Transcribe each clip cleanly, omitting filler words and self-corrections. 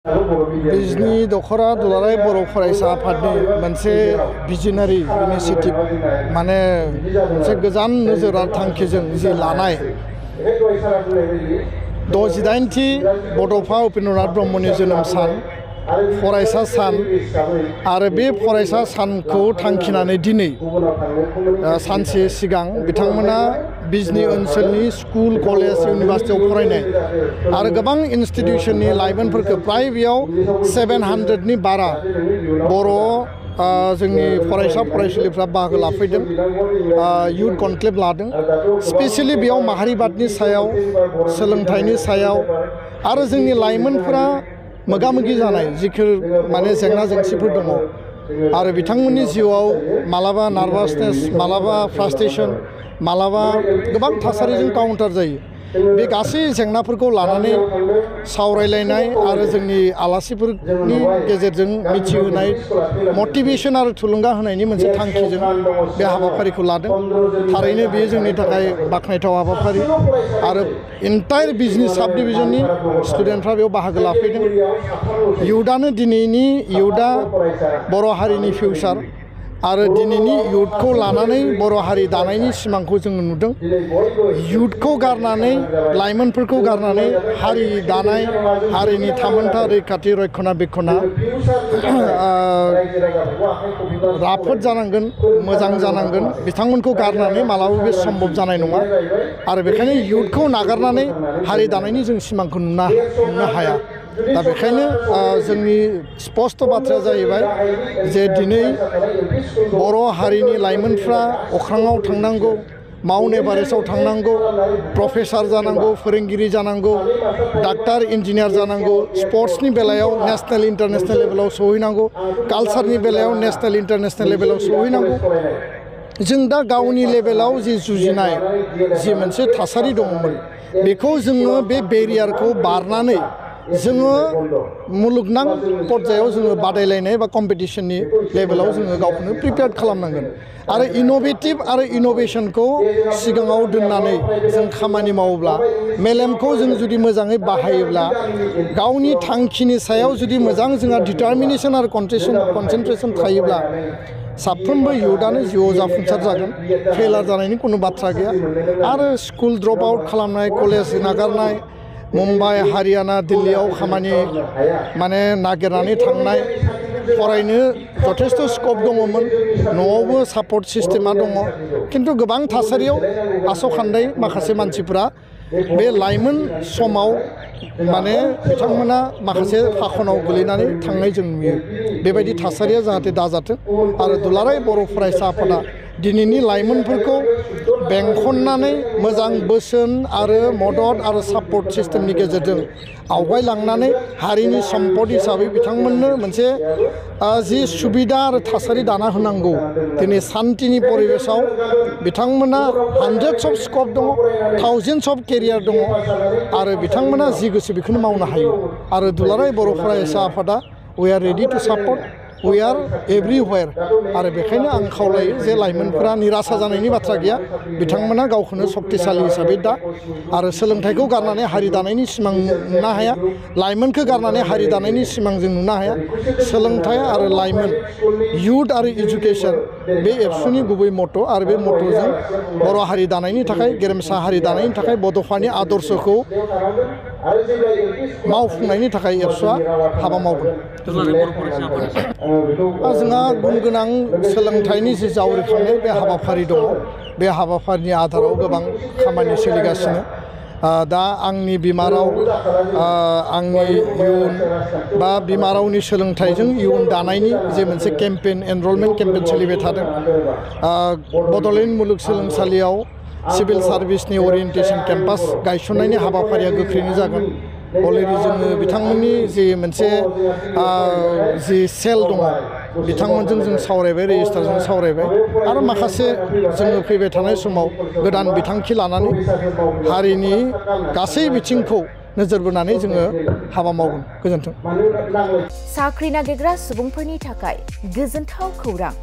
बिजनी दखरा दुलाराय बर' फरायसा आफादनि मोनसे भिजनारि इनिशिएटिभ माने मोनसे गोजान नोजोर आरो थांखिजों जि लानाय 68थि बड'फा उपेन्द्रनाथ ब्रह्मनि जोनोम सान फरायसा सान आरो बे फरायसा सानखौ थांखिनानै दिनै सानसे सिगां बिथांमोना बिजनी ओनसोलनि स्कुल कलेज इउनिभार्सिटियाव फरायनाय आरो गोबां इनस्टिट्यूशननि लाइमोनफोरखौ प्राय बेयाव 700नि बारा बर' जोंनि फरायसा फरायसुलिफ्रा बाहागो लाफैदों युथ कनक्लेव लादों स्पेशली बेयाव माहारिबादनि सायाव सोलोंथाइनि सायाव आरो जोंनि लाइमोनफोरा मोगा-मोगि जानाय जिखिर माने जेंना जेंसिफोर दङ आरो बिथांमोननि जिउआव मालाबा नार्भासनेस मालाबा फ्रास्ट्रेशन मालाबा गोबां थासारिजों काउन्टार जायो बे गासै जेंनाफोरखौ लानानै सावरायलायनाय आरो जोंनि आलासिफोरनि गेजेरजों मिथिहोनाय मटिभेशन आरो थुलुंगा होनायनि मोनसे थांखिजों बे हाबाफारिखौ लादों थारैनो बेयो जोंनि थाखाय बाख्नायथाव हाबाफारि आरो एन्टायर बिजनी साब डिभिजननि स्टुडेन्टफ्रा बेयाव बाहागो लाफैदों युथआनो दिनैनि युथआ बर' हारिनि फिउचार आरो दिनैनि युथखौ लानानै बर' हारि दानायनि सिमांखौ जों नुदों युथखौ गारनानै लाइमोनफोरखौ गारनानै हारि दानाय हारिनि थामोनथा रैखाथि रक्षणाबेक्षणा राफोद जानांगोन मोजां जानांगोन बिथांमोनखौ गारनानै मालाबाबो बे सम्भब जानाय नङा आरो बेखायनो युथखौ नागारनानै हारि दानायनि जों सिमांखौ नुनो हाया दा बेखायनो जोंनि स्पष्ट बाथ्राया जाहैबाय जे दिनै बर' हारिनि लाइमोनफ्रा अख्राङाव थांनांगौ माउन्ट एभारेस्टआव थांनांगौ प्रफेसार जानांगौ फोरोंगिरि जानांगौ डाक्टार इन्जिनियार जानांगौ स्पर्ट्सनि बेलायाव नेशनेल इन्टारनेशनेल लेभेलाव सहैनांगौ कालचारनि बेलायाव नेशनेल इन्टारनेशनेल लेभेलाव सहैनांगौ जों दा गावनि लेभेलाव जि जुजिनाय जि मोनसे थासारि दङमोन बेखौ जोङो बे बेरियारखौ बारनानै जोङो मुलुगनां पर्यायाव जोङो बादायलायनाय बा कम्पिटिशननि लेभेलाव जोङो गावखौनो प्रिपेयार खालामनांगोन आरो इनोभेटिभ आरो इनोभेशनखौ सिगाङाव दोननानै जों खामानि मावोब्ला मेलेमखौ जों जुदि मोजाङै बाहायोब्ला गावनि थांखिनि सायाव जुदि मोजां जोंहा डिटारमिनेशन आरो कनसेन्ट्रेशन थायोब्ला साफ्रोमबो युथआनो जिउआव जाफुंसार जागोन फेलार जानायनि कोनो बाथ्रा गैया आरो स्कुल ड्रप आउट खालामनाय कलेज नागारनाय मुम्बाइ हारियाना दिल्लीयाव खामानि माने नागिरनानै थांनाय फरायनो जथेस्थ स्कप दङमोन न'आवबो सापर्ट सिस्टेमा दङ खिन्थु गोबां थासारियाव आसखान्दाय माखासे मानसिफोरा बे लाइमोन समाव माने बिथांमोना माखासे फाखनाव गोलैनानै थांनाय जों नुयो बेबायदि थासारिया जाहाथे दाजाथों आरो दुलाराय बर' फरायसा आफादा दिनैनि लाइमोनफोरखौ बेंखननानै मोजां बोसोन आरो मदद आरो सापर्ट सिस्टेमनि गेजेरजों आवगायलांनानै हारिनि सम्पद हिसाबै बिथांमोननो मोनसे जि सुबिदा आरो थासारि दाना होनांगौ दिनै सान्तिनि परिबेशआव बिथांमोना हान्ड्रेड्स अफ स्कप दङ थाउजेन्ड्स अफ केरियार दङ आरो बिथांमोना जि गोसो बेखौनो मावनो हायो आरो दुलाराय बर' फरायसा आफादा we are ready to support we are everywhere आरो बेखायनो आं खावलायो जे लाइमोनफोरा निराशा जानायनि बाथ्रा गैया बिथांमोना गावखौनो शक्तिशाली हिसाबै दा आरो सोलोंथाइखौ गारनानै हारि दानायनि सिमां नुनो हाया लाइमोनखौ गारनानै हारि दानायनि सिमां जों नुनो हाया सोलोंथाइ आरो लाइमोन युथ आरो एजुकेशन बे एबसुनि गुबै मट' आरो बे मट'जों बर' हारि दानायनि थाखाय गेरेमसा हारि दानायनि थाखाय बड'फानि आदर्शखौ मावफुंनायनि थाखाय एबसुआ हाबा मावगोन जोंहा गुन गोनां सोलोंथाइनि जि जावरिखांनाय बे हाबाफारि दङ बे हाबाफारिनि आधाराव गोबां खामानि सोलिगासिनो दा आंनि बिमा राव आंनि इयुन बा बिमा रावनि सोलोंथाइजों इयुन दानायनि जे मोनसे केम्पेइन एनरलमेन्ट केम्पेइन सोलिबाय थादों बड'लेण्ड मुलुगसोलोंसालियाव सिभिल सार्भिसनि ओरिएन्टेसन केम्पास गायसननायनि हाबाफारिया गोख्रैनो जागोन अलरेडि जोङो बिथांमोननि जि मोनसे जि सेल दङ बिथांमोनजों जों सावरायबाय रेजिस्टारजों सावरायबाय आरो माखासे जोङो फैबाय थानाय समाव गोदान बिथांखि लानानै हारिनि गासै बिथिंखौ नोजोर बोनानै जोङो हाबा मावगोन गोजोन्थों साख्रि नागिरग्रा सुबुंफोरनि थाखाय गोजोनथाव खौरां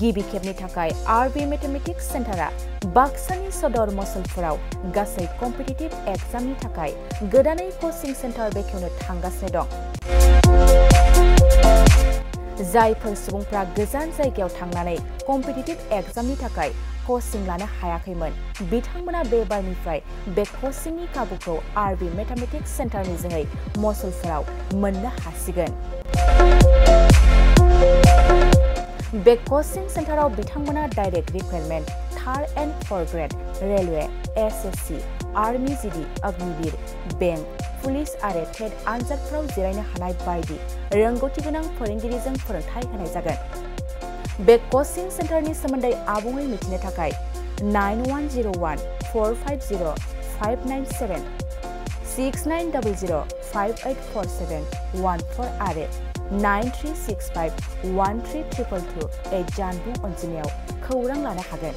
गिबि खेबनि थाखाय आरबि मेथमेटिक्स सेन्टारा बाक्सानि सदर मसलफोराव गासै कम्पिटिटिभ एग्जामनि थाखाय गोदानै कचिं सेन्टार बेखेवनो थांगासिनो दं। जायफोर सुबुंफ्रा गोजान जायगायाव थांनानै कम्पिटिटिभ एग्जामनि थाखाय कचिं लानो हायाखैमोन बिथांमोना बे बारनिफ्राय बे कचिंनि खाबुखौ आरबि मेथमेटिक्स सेन्टारनि जोहै मसलफोराव मोननो हासिगोन। बे कचिं सेन्टाराव बिथांमोना direct recruitment 3rd and 4th grade railway SSC army GD Agniveer bank police आरो टेट आनजादफोराव जिरायनो हानाय बायदि रोंगौथि गोनां फोरोंगिरिजों फोरोंथाय होनाय जागोन। बे कचिं सेन्टारनि सोमोन्दै आबुङै मिथिनो थाखाय 9101450597 6900584714 आरो 9365132228 जानबुं अनजिमायाव खौरां लानो हागोन।